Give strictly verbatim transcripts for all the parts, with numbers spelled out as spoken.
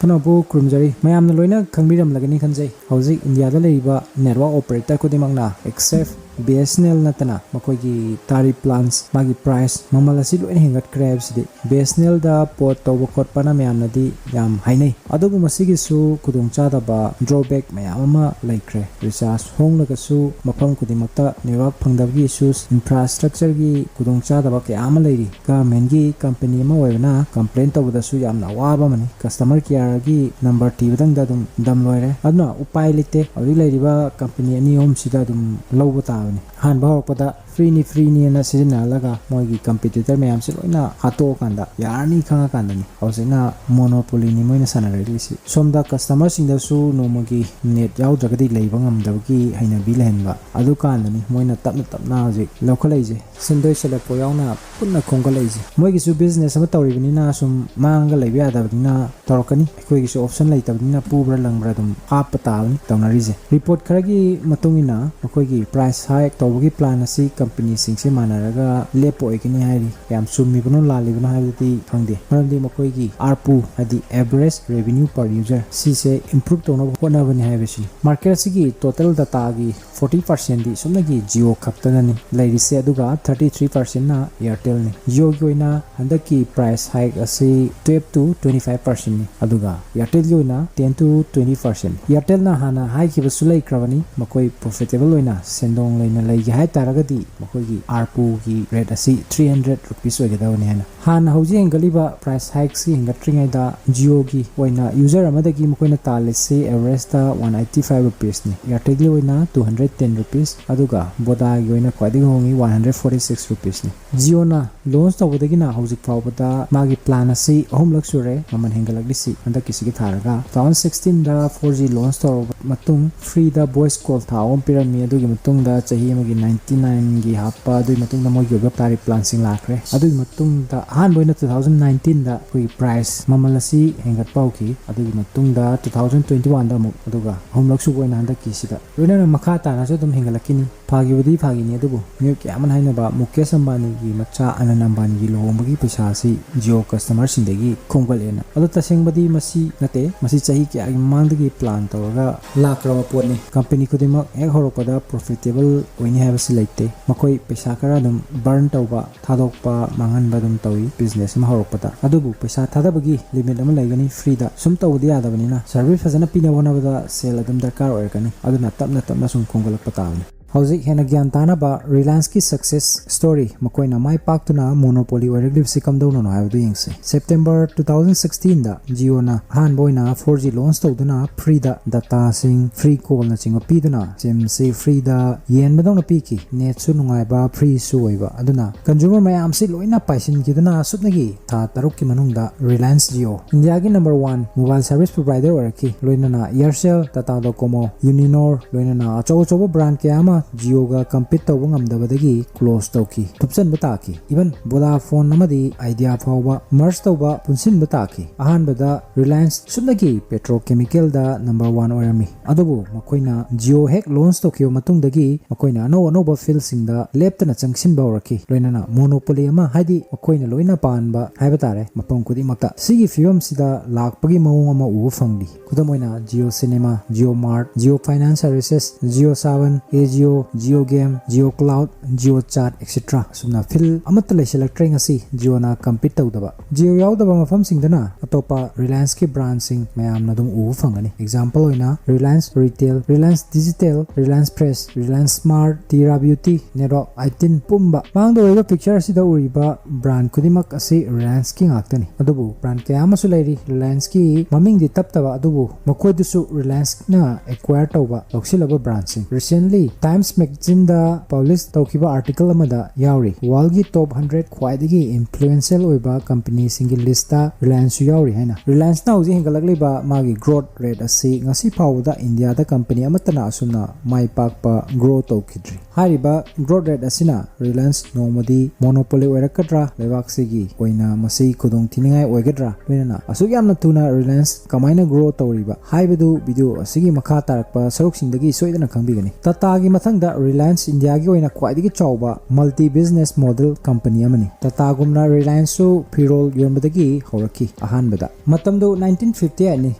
ꯈꯨꯔꯨꯝꯖꯔꯤ꯫ ꯃꯌꯥꯝꯅ ꯂꯣꯏꯅ ꯈꯪꯕꯤꯔꯝꯂꯒꯅꯤ ꯈꯟꯖꯩ, ꯍꯧꯖꯤꯛ ꯏꯟꯗꯤꯌꯥꯗ ꯂꯩꯔꯤꯕ network operator ꯈꯨꯗꯤꯡꯃꯛꯅ, except B S N L ꯅꯠꯇꯅ, ꯃꯈꯣꯏꯒꯤ tariff plans, ꯃꯥꯒꯤ price, ꯃꯃꯜ ꯑꯁꯤ ꯂꯣꯏꯅ ꯍꯦꯟꯒꯠꯈ꯭ꯔꯦ ꯍꯥꯏꯕꯁꯤꯗꯤ꯫ B S N L ꯗ port ꯇꯧꯕ ꯈꯣꯠꯄꯅ ꯃꯌꯥꯝꯅꯗꯤ ꯌꯥꯝ ꯍꯥꯏꯅꯩ, ꯑꯗꯨꯕꯨ ꯃꯁꯤꯒꯤꯁꯨ ꯈꯨꯗꯣꯡꯆꯥꯗꯕ, drawback ꯃꯌꯥꯝ ꯑꯃ ꯂꯩꯈ꯭ꯔꯦ꯫ Recharge ꯍꯣꯡꯂꯒꯁꯨ ꯃꯐꯝ ꯈꯨꯗꯤꯡꯃꯛꯇ network ꯐꯪꯗꯕꯒꯤ issues, infrastructure ꯒꯤ ꯈꯨꯗꯣꯡꯆꯥꯗꯕ ꯀꯌꯥ ꯑꯃ ꯂꯩꯔꯤ꯫ Government ꯀꯤ company ꯑꯃ ꯑꯣꯏꯕꯅ complain ꯇꯧꯕꯗꯁꯨ ꯌꯥꯝꯅ ꯑꯋꯥꯕ ꯑꯃꯅꯤ꯫ Customer care ꯒꯤ number ꯊꯤꯕꯗꯪꯗ ꯑꯗꯨꯝ ꯗꯝ ꯂꯣꯏꯔꯦ꯫ ꯑꯗꯨꯅ ꯎꯄꯥꯏ ꯂꯩꯇꯦ, ꯍꯧꯖꯤꯛ ꯂꯩꯔꯤꯕ company ꯑꯅꯤ ꯑꯍꯨꯝꯁꯤꯗ ꯑꯗꯨꯝ ꯂꯧꯕ ꯇꯥꯕꯅꯤ꯫ ꯑꯍꯥꯟꯕ ꯍꯧꯔꯛꯄꯗ free ꯅꯤ, free ꯅꯤꯅ ꯁꯤꯖꯤꯟꯅꯍꯜꯂꯒ ꯃꯣꯏꯒꯤ competitor ꯃꯌꯥꯝꯁꯦ ꯂꯣꯏꯅ ꯍꯥꯠꯇꯣꯛꯑꯀꯥꯟꯗ ꯌꯥꯔꯅꯤ ꯈꯪꯉꯀꯥꯟꯗꯅꯤ꯫ ꯍꯧꯖꯤꯛꯅ monopoly ꯅꯤ ꯃꯣꯏꯅ ꯁꯥꯟꯅꯔꯛꯂꯤꯁꯤ꯫ ꯁꯣꯝꯗ customer ꯁꯤꯡꯗꯁꯨ ꯅꯣꯡꯃꯒꯤ net ꯌꯥꯎꯗ꯭ꯔꯒꯗꯤ ꯂꯩꯕ ꯉꯝꯗꯕꯒꯤ ꯍꯩꯅꯕꯤ ꯂꯩꯍꯟꯕ, ꯑꯗꯨꯀꯥꯟꯗꯅꯤ ꯃꯣꯏꯅ ꯇꯞꯅ ꯇꯞꯅ ꯍꯧꯖꯤꯛ ꯂꯧꯈꯠꯂꯛꯏꯁꯦ꯫ ꯁꯦꯟꯗꯣꯏ ꯁꯦꯂꯦꯞꯐꯥꯎ ꯌꯥꯎꯅ ꯄꯨꯟꯅ ꯈꯣꯝꯒꯠꯂꯛꯏꯁꯦ꯫ ꯃꯣꯏꯒꯤꯁꯨ business ꯑꯃ ꯇꯧꯔꯤꯕꯅꯤꯅ ꯁꯨꯝ ꯃꯥꯡꯉꯒ ꯂꯩꯕ ꯌꯥꯗꯕꯅꯤꯅ ꯇꯧꯔꯛꯀꯅꯤ꯫ ꯑꯩꯈꯣꯏꯒꯤꯁꯨ option ꯂꯩꯇꯕꯅꯤꯅ ꯄꯨꯕ꯭ꯔꯥ ꯂꯪꯕ꯭ꯔꯥ ꯑꯗꯨꯝ ꯍꯥꯞꯄ ꯇꯥꯕꯅꯤ ꯇꯧꯅꯔꯤꯁꯦ꯫ Report ꯈꯔꯒꯤ ꯃꯇꯨꯡ ꯏꯟꯅ ꯃꯈꯣꯏꯒꯤ price hike ꯇꯧꯕꯒꯤ plan ꯑꯁꯤ company ꯁꯤꯡꯁꯦ ꯃꯥꯟꯅꯔꯒ ꯂꯦꯞꯄ ꯑꯣꯏꯒꯅꯤ ꯍꯥꯏꯔꯤ꯫ ꯀꯌꯥꯝ ꯆꯨꯝꯃꯤꯕꯅꯣ ꯂꯥꯜꯂꯤꯕꯅꯣ ꯍꯥꯏꯕꯗꯨꯗꯤ ꯈꯪꯗꯦ, ꯃꯔꯝꯗꯤ ꯃꯈꯣꯏꯒꯤ ARPU, ꯍꯥꯏꯗꯤ average revenue per user, ꯁꯤꯁꯦ improve ꯇꯧꯅꯕ ꯍꯣꯠꯅꯕꯅꯤ ꯍꯥꯏꯕꯁꯤꯅꯤ꯫ Market ꯑꯁꯤꯒꯤ total data ꯒꯤ forty percent ꯗꯤ ꯁꯨꯞꯅꯒꯤ Jio ꯈꯛꯇꯅꯅꯤ ꯂꯩꯔꯤꯁꯦ, ꯑꯗꯨꯒ thirty three percent ꯅ Airtel ꯅꯤ꯫ Jio ꯒꯤ ꯑꯣꯏꯅ ꯍꯟꯗꯛꯀꯤ price hike ꯑꯁꯤ twelve to twenty five percent ꯅꯤ, ꯑꯗꯨꯒ Airtel ꯒꯤ ꯑꯣꯏꯅ ten to twenty percent꯫ Airtel ꯅ ꯍꯥꯟꯅ ꯍꯥꯏꯈꯤꯕꯁꯨ ꯂꯩꯈ꯭ꯔꯕꯅꯤ, ꯃꯈꯣꯏ profitable ꯑꯣꯏꯅ ꯁꯦꯟꯗꯣꯡ ꯂꯩꯅ ꯂꯩꯒꯦ ꯍꯥꯏ ꯇꯥꯔꯒꯗꯤ ꯃꯈꯣꯏꯒꯤ ARPU ꯒꯤ rate ꯑꯁꯤ three hundred rupees ꯑꯣꯏꯒꯗꯕꯅꯤ ꯍꯥꯏꯅ꯫ ꯍꯥꯟꯅ ꯍꯧꯖꯤꯛ ꯍꯦꯟꯒꯠꯂꯤꯕ price hike ꯁꯤ ꯍꯦꯟꯒꯠꯇ꯭ꯔꯤꯉꯩꯗ Jio ꯒꯤ ꯑꯣꯏꯅ user ꯑꯃꯗꯒꯤ ꯃꯈꯣꯏꯅ ꯇꯥꯜꯂꯤꯁꯤ average ꯇ one eighty five rupees ꯅꯤ, Airtel ꯒꯤ ꯑꯣꯏꯅ two hundred ten rupees, ꯑꯗꯨꯒ Voda ꯒꯤ ꯑꯣꯏꯅ ꯈ꯭ꯋꯥꯏꯗꯒꯤ ꯍꯣꯡꯉꯤ, one hundred forty six rupees ꯅꯤ꯫ Jio ꯅ launch ꯇꯧꯕꯗꯒꯤꯅ ꯍꯧꯖꯤꯛ ꯐꯥꯎꯕꯗ ꯃꯥꯒꯤ plan ꯑꯁꯤ ꯑꯍꯨꯝꯂꯛ ꯁꯨꯔꯦ ꯃꯃꯜ ꯍꯦꯟꯒꯠꯂꯛꯂꯤꯁꯤ꯫ ꯍꯟꯗꯛꯀꯤꯁꯤꯒꯤ ꯊꯥꯔꯒ two thousand sixteen ꯗ four G launch ꯇꯧꯔꯕ ꯃꯇꯨꯡ free ꯗ voice call ꯊꯥ ꯑꯍꯨꯝ ꯄꯤꯔꯝꯃꯤ꯫ ꯑꯗꯨꯒꯤ ꯃꯇꯨꯡꯗ ꯆꯍꯤ ꯑꯃꯒꯤ ninety nine ꯒꯤ ꯍꯥꯞꯄ, ꯑꯗꯨꯒꯤ ꯃꯇꯨꯡꯗ ꯃꯣꯏꯒꯤ ꯑꯣꯏꯕ tariff plan ꯁꯤꯡ ꯂꯥꯛꯈ꯭ꯔꯦ꯫ ꯑꯗꯨꯒꯤ ꯃꯇꯨꯡꯗ ꯑꯍꯥꯟꯕ ꯑꯣꯏꯅ two thousand nineteen ꯗ ꯑꯩꯈꯣꯏꯒꯤ price, ꯃꯃꯜ ꯑꯁꯤ ꯍꯦꯟꯒꯠꯄ ꯍꯧꯈꯤ꯫ ꯑꯗꯨꯒꯤ ꯃꯇꯨꯡꯗ two thousand twenty one ꯗ ꯑꯃꯨꯛ, ꯑꯗꯨꯒ ꯑꯍꯨꯝꯂꯛ ꯁꯨꯕ ꯑꯣꯏꯅ ꯍꯟꯗꯛꯀꯤꯁꯤꯗ꯫ ꯂꯣꯏꯅꯅ ꯃꯈꯥ ꯇꯥꯅꯁꯨ ꯑꯗꯨꯝ ꯍꯦꯟꯒꯠꯂꯛꯈꯤꯅꯤ꯫ ꯐꯥꯒꯤꯕꯨꯗꯤ ꯐꯥꯒꯤꯅꯤ, ꯑꯗꯨꯕꯨ ꯃꯤꯑꯣꯏ ꯀꯌꯥ ꯑꯃꯅ ꯍꯥꯏꯅꯕ ꯃꯨꯀꯦꯁ ꯑꯝꯕꯥꯅꯤꯒꯤ ꯃꯆꯥ ꯑꯅꯟ ꯑꯝꯕꯥꯅꯤꯒꯤ ꯂꯨꯍꯣꯡꯕꯒꯤ ꯄꯩꯁꯥ ꯑꯁꯤ ꯖꯤꯑꯣ ꯀꯁꯇꯃꯔꯁꯤꯡꯗꯒꯤ ꯈꯣꯝꯒꯠꯂꯦꯅ꯫ ꯑꯗꯣ ꯇꯁꯦꯡꯕꯗꯤ ꯃꯁꯤ ꯅꯠꯇꯦ, ꯃꯁꯤ ꯆꯍꯤ ꯀꯌꯥꯒꯤ ꯃꯃꯥꯡꯗꯒꯤ ꯄ꯭ꯂꯥꯟ ꯇꯧꯔꯒ ꯂꯥꯛꯈ꯭ꯔꯕ ꯄꯣꯠꯅꯤ꯫ ꯀꯝꯄꯅꯤ ꯈꯨꯗꯤꯡꯃꯛ ꯍꯦꯛ ꯍꯧꯔꯛꯄꯗ ꯄ꯭ꯔꯣꯐꯤꯇꯦꯕꯜ ꯑꯣꯏꯅꯤ ꯍꯥꯏꯕꯁꯤ ꯂꯩꯇꯦ꯫ ꯃꯈꯣꯏ ꯄꯩꯁꯥ ꯈꯔ ꯑꯗꯨꯝ ꯕꯔꯟ ꯇꯧꯕ, ꯊꯥꯗꯣꯛꯄ, ꯃꯥꯡꯍꯟꯕ ꯑꯗꯨꯝ ꯇꯧꯏ ꯕꯤꯖꯤꯅꯦꯁ ꯑꯃ ꯍꯧꯔꯛꯄꯗ꯫ ꯑꯗꯨꯕꯨ ꯄꯩꯁꯥ ꯊꯥꯗꯕꯒꯤ ꯂꯤꯃꯤꯠ ꯑꯃ ꯂꯩꯒꯅꯤ꯫ ꯐ꯭ꯔꯤꯗ ꯁꯨꯝ ꯇꯧꯕꯗꯤ ꯌꯥꯗꯕꯅꯤꯅ ꯁꯔꯚꯤꯁ ꯐꯖꯅ ꯄꯤꯅꯕ ꯍꯣꯠꯅꯕꯗ ꯁꯦꯜ ꯑꯗꯨꯝ ꯗꯔꯀꯥꯔ ꯑꯣꯏꯔꯛꯀꯅꯤ꯫ ꯑꯗꯨꯅ ꯇꯞꯅ ꯇꯞꯅ ꯁꯨꯝ ꯈꯣꯝꯒꯠꯂꯛꯄ ꯇꯥꯕꯅꯤ꯫ ꯍꯧꯖꯤꯛ ꯍꯦꯟꯅ ꯒ꯭ꯌꯥꯟ ꯇꯥꯅꯕ ꯔꯤꯂꯥꯌꯟꯁꯀꯤ ꯁꯛꯁꯦꯁ ꯁ꯭ꯇꯣꯔꯤ, ꯃꯈꯣꯏꯅ ꯃꯥꯏ ꯄꯥꯛꯇꯨꯅ ꯃꯣꯅꯣꯄꯣꯂꯤ ꯑꯣꯏꯔꯛꯂꯤꯕꯁꯤ ꯀꯝꯗꯧꯅꯅꯣ ꯍꯥꯏꯕꯗꯨ ꯌꯦꯡꯁꯤ꯫ ꯁꯦꯞꯇꯦꯝꯕꯔ two thousand sixteen ꯗ ꯖꯤꯑꯣꯅ ꯑꯍꯥꯟꯕ ꯑꯣꯏꯅ four G ꯂꯣꯟꯆ ꯇꯧꯗꯨꯅ ꯐ꯭ꯔꯤꯗ ꯗꯇꯥꯁꯤꯡ, ꯐ꯭ꯔꯤ ꯀꯣꯜꯅꯆꯤꯡꯕ ꯄꯤꯗꯨꯅ ꯁꯤꯝꯁꯤ ꯐ꯭ꯔꯤꯗ ꯌꯦꯟꯕꯗꯧꯅ ꯄꯤꯈꯤ꯫ ꯅꯦꯠꯁꯨ ꯅꯨꯡꯉꯥꯏꯕ, ꯐ꯭ꯔꯤꯁꯨ ꯑꯣꯏꯕ꯫ ꯑꯗꯨꯅ ꯀꯟꯖꯨꯃꯔ ꯃꯌꯥꯝꯁꯤ ꯂꯣꯏꯅ ꯄꯥꯏꯁꯤꯟꯈꯤꯗꯨꯅ ꯑꯁꯨꯞꯅꯒꯤ ꯊꯥ ꯇꯔꯨꯛꯀꯤ ꯃꯅꯨꯡꯗ ꯔꯤꯂꯥꯌꯟꯁ ꯖꯤꯑꯣ ꯏꯟꯗꯤꯌꯥꯒꯤ number one mobile service provider ꯑꯣꯏꯔꯛꯈꯤ꯫ ꯂꯣꯏꯅꯅ ꯏꯌꯥꯔꯁꯦꯜ, ꯇꯥꯇꯥ ꯗꯣꯀꯣꯃꯣ, ꯌꯨꯅꯤꯅꯣꯔ, ꯂꯣꯏꯅꯅ ꯑꯆꯧ ꯑꯆꯧꯕ ꯕ꯭ꯔꯥꯟ ꯀꯌꯥ ꯑꯃ ꯖꯤꯑꯣꯒ ꯀꯝꯄꯤꯠ ꯇꯧꯕ ꯉꯝꯗꯕꯗꯒꯤ ꯀ꯭ꯂꯣꯁ ꯇꯧꯈꯤ, ꯊꯨꯞꯆꯟꯕ ꯇꯥꯈꯤ꯫ ꯏꯚꯟ ꯚꯣꯗꯥꯐꯣꯟ ꯑꯃꯗꯤ ꯑꯥꯏꯗꯤꯌꯥ ꯐꯥꯎꯕ ꯃꯔꯖ ꯇꯧꯕ, ꯄꯨꯟꯁꯤꯟꯕ ꯇꯥꯈꯤ꯫ ꯑꯍꯥꯟꯕꯗ ꯔꯤꯂꯥꯌꯟꯁ ꯁꯨꯞꯅꯒꯤ ꯄꯦꯇ꯭ꯔꯣꯀꯦꯃꯤꯀꯦꯜꯗ ꯅꯝꯕꯔ ꯋꯥꯟ ꯑꯣꯏꯔꯝꯃꯤ, ꯑꯗꯨꯕꯨ ꯃꯈꯣꯏꯅ ꯖꯤꯑꯣ ꯍꯦꯛ ꯂꯣꯟꯆ ꯇꯧꯈꯤꯕ ꯃꯇꯨꯡꯗꯒꯤ ꯃꯈꯣꯏꯅ ꯑꯅꯧ ꯑꯅꯧꯕ ꯐꯤꯜꯁꯤꯡꯗ ꯂꯦꯞꯇꯅ ꯆꯪꯁꯤꯟꯕ ꯍꯧꯔꯛꯈꯤ, ꯂꯣꯏꯅꯅ ꯃꯣꯅꯣꯄꯣꯂꯤ ꯑꯃ, ꯍꯥꯏꯗꯤ ꯃꯈꯣꯏꯅ ꯂꯣꯏꯅ ꯄꯥꯟꯕ ꯍꯥꯏꯕ ꯇꯥꯔꯦ, ꯃꯐꯝ ꯈꯨꯗꯤꯡꯃꯛꯇ꯫ ꯁꯤꯒꯤ ꯐꯤꯕꯝꯁꯤꯗ ꯂꯥꯛꯄꯒꯤ ꯃꯑꯣꯡ ꯑꯃ ꯎꯕ ꯐꯪꯂꯤ꯫ ꯈꯨꯗꯝ ꯑꯣꯏꯅ, Jio cinema, Jio mart, Jio finance services, Jio Saavn, AJIO, Jio game, Jio cloud, Jio chat, etcetera. ꯑꯁꯨꯝꯅ ꯐꯤꯜ ꯑꯃꯠꯇ ꯂꯩꯁꯤꯜꯂꯛꯇ꯭ꯔꯦ ꯉꯁꯤ ꯖꯤꯑꯣꯅ ꯀꯝꯄꯤꯠ ꯇꯧꯗꯕ꯫ ꯖꯤꯑꯣ ꯌꯥꯎꯗꯕ ꯃꯐꯝꯁꯤꯡꯗꯅ ꯑꯇꯣꯞꯄ ꯔꯤꯂꯥꯌꯟꯁꯀꯤ ꯕ꯭ꯔꯥꯟꯁꯤꯡ ꯃꯌꯥꯝꯅ ꯑꯗꯨꯝ ꯎꯕ ꯐꯪꯒꯅꯤ꯫ ꯑꯦꯛꯖꯥꯝꯄꯜ ꯑꯣꯏꯅ, Reliance retail, Reliance digital, Reliance fresh, Reliance smart, Tira beauty, network eighteen ꯄꯨꯝꯕ꯫ ꯃꯥꯡꯗ ꯎꯔꯤꯕ ꯄꯤꯛꯆꯔ ꯑꯁꯤꯗ ꯎꯔꯤꯕ ꯕ꯭ꯔꯥꯟ ꯈꯨꯗꯤꯡꯃꯛ ꯑꯁꯤ ꯔꯤꯂꯥꯌꯟꯁꯀꯤ ꯉꯥꯛꯇꯅꯤ꯫ ꯑꯗꯨꯕꯨ ꯕ꯭ꯔꯥꯟ ꯀꯌꯥ ꯑꯃꯁꯨ ꯂꯩꯔꯤ ꯔꯤꯂꯥꯌꯟꯁꯀꯤ ꯃꯃꯤꯡꯗꯤ ꯇꯞꯇꯕ, ꯑꯗꯨꯕꯨ ꯃꯈꯣꯏꯗꯨꯁꯨ ꯔꯤꯂꯥꯌꯟꯁꯅ ꯑꯦꯛꯋꯥꯌꯔ ꯇꯧꯕ, ꯂꯧꯁꯤꯜꯂꯕ ꯕ꯭ꯔꯥꯟꯁꯤꯡ꯫ ꯔꯤꯁꯦꯟꯂꯤ ꯇꯥꯏꯝꯁ ꯃꯦꯒꯥꯖꯤꯟꯗ ꯄꯕ꯭ꯂꯤꯁ ꯇꯧꯈꯤꯕ ꯑꯥꯔꯇꯤꯀꯜ ꯑꯃꯗ ꯌꯥꯎꯔꯤ, ꯋꯥꯔꯜꯒꯤ ꯇꯣꯞ ꯍꯟꯗ꯭ꯔꯦꯠ ꯈ꯭ꯋꯥꯏꯗꯒꯤ ꯏꯟꯐ꯭ꯂꯨꯌꯦꯟꯁꯤꯌꯦꯜ ꯑꯣꯏꯕ ꯀꯝꯄꯅꯤꯁꯤꯡꯒꯤ ꯂꯤꯁꯇ ꯔꯤꯂꯥꯌꯟꯁꯁꯨ ꯌꯥꯎꯔꯤ ꯍꯥꯏꯅ꯫ ꯔꯤꯂꯥꯌꯟꯁꯅ ꯍꯧꯖꯤꯛ ꯍꯦꯟꯒꯠꯂꯛꯂꯤꯕ ꯃꯥꯒꯤ ꯒ꯭ꯔꯣꯠ ꯔꯦꯠ ꯑꯁꯤ ꯉꯁꯤ ꯐꯥꯎꯕꯗ ꯏꯟꯗꯤꯌꯥꯗ ꯀꯝꯄꯅꯤ ꯑꯃꯠꯇꯅ ꯑꯁꯨꯝꯅ ꯃꯥꯏ ꯄꯥꯛꯄ ꯒ꯭ꯔꯣ ꯇꯧꯈꯤꯗ꯭ꯔꯤ꯫ ꯍꯥꯏꯔꯤꯕ ꯒ꯭ꯔꯣꯠ ꯔꯦꯠ ꯑꯁꯤꯅ ꯔꯤꯂꯥꯌꯟꯁ ꯅꯣꯡꯃꯗꯤ ꯃꯣꯅꯣꯄꯣꯂꯤ ꯑꯣꯏꯔꯛꯀꯗ꯭ꯔꯥ, ꯂꯩꯕꯥꯛꯁꯤꯒꯤ ꯑꯣꯏꯅ ꯃꯁꯤ ꯈꯨꯗꯣꯡꯊꯤꯅꯤꯡꯉꯥꯏ ꯑꯣꯏꯒꯗ꯭ꯔꯥ, ꯂꯣꯏꯅꯅ ꯑꯁꯨꯛ ꯌꯥꯝꯅ ꯊꯨꯅ ꯔꯤꯂꯥꯌꯟꯁ ꯀꯃꯥꯏꯅ ꯒ꯭ꯔꯣ ꯇꯧꯔꯤꯕ ꯍꯥꯏꯕꯗꯨ ꯚꯤꯗꯤꯑꯣ ꯑꯁꯤꯒꯤ ꯃꯈꯥ ꯇꯥꯔꯛꯄ ꯁꯔꯨꯛꯁꯤꯡꯗꯒꯤ ꯁꯣꯏꯗꯅ ꯈꯪꯕꯤꯒꯅꯤ꯫ ꯇꯥꯇꯥꯒꯤ ꯃꯊꯪ ꯃꯊꯪꯗ ꯔꯤꯂꯥꯌꯟꯁ ꯏꯟꯗꯤꯌꯥꯒꯤ ꯑꯣꯏꯅ ꯈ꯭ꯋꯥꯏꯗꯒꯤ ꯆꯥꯎꯕ multi business model company ꯑꯃꯅꯤ꯫ ꯇꯥꯇꯥꯒꯨꯝꯅ ꯔꯤꯂꯥꯌꯟꯁꯁꯨ ꯐꯤꯔꯣꯜ ꯌꯣꯟꯕꯗꯒꯤ ꯍꯧꯔꯛꯈꯤ꯫ ꯑꯍꯥꯟꯕꯗ ꯃꯇꯝꯗꯨ ꯅꯥꯏꯟꯇꯤꯟ ꯐꯤꯐꯇꯤ ꯑꯩꯠꯅꯤ꯫